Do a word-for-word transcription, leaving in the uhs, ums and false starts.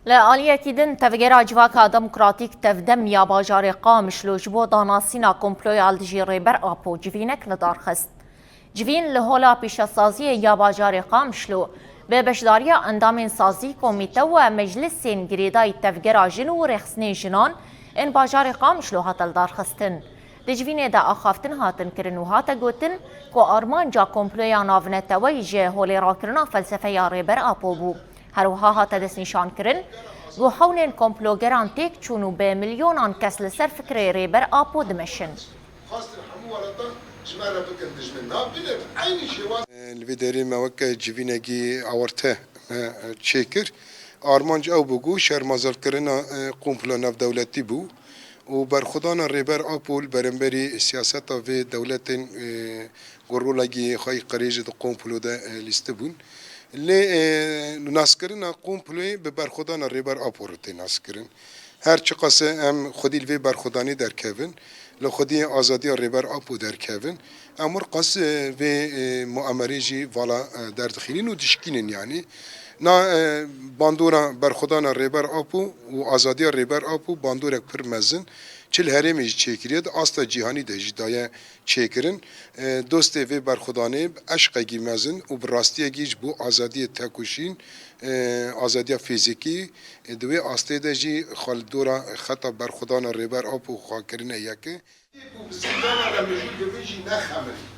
Li aliyekî din, Tevgera Civaka Demokratîk, Tevdem, ya bajarê Qamişlo ji bo danasîna komploya li dijî Rêber Apo civînek li dar xist. Civîn li hola pîşesaziyê ya bajarê Qamişlo bi beşdariya endamên sazî, komîte û meclisên girêdayî Tevgera Jin û Rêxistinên Jinan ên bajarê Qamişlo hate lidarxistin. Di civînê de axaftin hatin kirin û hate gotin ku armanca komploya navneteweyî ji holê rakirina felsefeya Rêber Apo bû. Her wiha hate destnîşankirin ku hewnên komplogeran têk çûn û bi milyonan kes li ser fikrê Rêber Apo dimeşin. Xwestin hemû welatan ji me re bikin dijmin. Na bine bi eynî şêwaz. Li vê derê me weke civînekî awarte me çêkir. Armanc ew bû ku şermazarkirina, e, komplo navdewletî bû û berxwedana Rêber Apo li beramberî siyaseta vê dewletên, e, ku rolekî xwe yî qirêj di komplo de, e, lîstibûn. Lê, e, naskirina komployê bi berxwedana Rêber Apo re tê naskirin. Her çiqas em xwedî li vê berxwedanê derkevin, li xwedî azadiya Rêber Apo derkevin, em wir qas, e, vê, e, muamerê jî vala, e, derdixînin û dişkînin yanî. Na, e, bandora berxwedana Rêber Apo û azadiya Rêber Apo bandorek pir mezin, çi li herêmê jî çêkiriye, di asta cîhanî de jî daye çêkirin. E, dostê vê berxwedanê bi eşqekî mezin û bi rastiyekî ji bo azadiyê tekoşîn, e, azadiya fîzîkî, e, di wê astê de jî xwe li dora xeta berxwedana Rêber Apo xwe kirine yeke. Ku bi zindana re mijûl bibin jî nexemin.